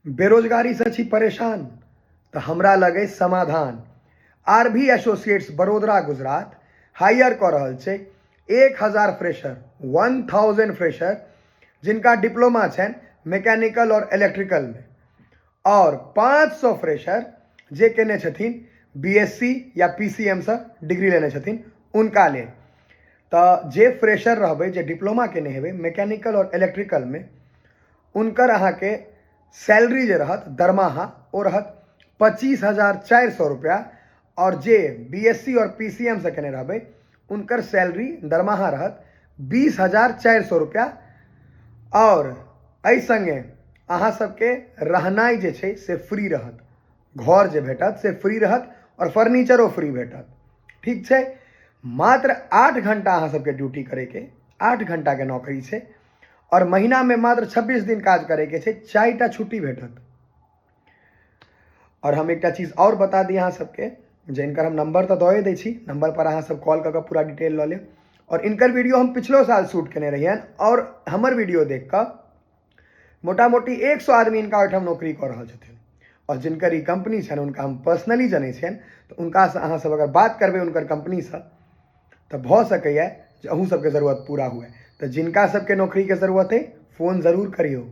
बेरोजगारीसँ छी परेशान तऽ हमरा लग अछि समाधान। R V associates Vadodara Gujarat hire कऽ रहल छै 1000 फ्रेशर, 1000 फ्रेशर जिनका डिप्लोमा छनि मैकेनिकल आओर इलेक्ट्रिकलमे, आओर 500 फ्रेशर जे केने छथिन बी एस सी या पी सी एम सँ डिग्री लेने छथिन उनका लेल। तऽ जे फ्रेशर रहबै, जे डिप्लोमा केने हेबै मैकेनिकल आओर इलेक्ट्रिकलमे, उनकर अहाँके सैलरी जे रहत दरमाहा ओ रहत 25,400 रुपैआ, आओर जे बी एस सी आओर पी सी एम सँ केने रहबै उनकर सैलरी दरमाहा रहत 20,400 रुपैआ। आओर एहि सङ्गे अहाँ सबके रहनाइ जे छै से फ्री रहत, घर जे भेटत से फ्री रहत आओर फर्नीचरो फ्री भेटत। ठीक छै, मात्र 8 घंटा अहाँ सबके ड्यूटी करैके, 8 घंटाके नौकरी छै आओर महीनामे मात्र 26 दिन काज करैके छै, 4टा छुट्टी भेटत। आओर हम एकटा चीज आओर बता दी अहाँ सबके जे इनकर हम नंबर तऽ दए दै छी, नंबर पर अहाँ सब कॉल कऽ कऽ पूरा डिटेल लऽ लेब। आओर इनकर वीडियो हम पिछलो साल शूट केने रहियनि आओर हमर वीडियो देख कऽ मोटा मोटी 100 आदमी इनका ओहिठाम नौकरी कऽ रहल छथिन। आओर जिनकर ई कंपनी छनि हुनका हम पर्सनली जनै छियनि, तऽ हुनकासँ अहाँ सब अगर बात करबै हुनकर कंपनीसँ तऽ भऽ सकैए जे अहूँ सबके जरूरत पूरा हुए। तऽ जिनका सबके नौकरीके जरूरत अइ फोन जरूर करियौ।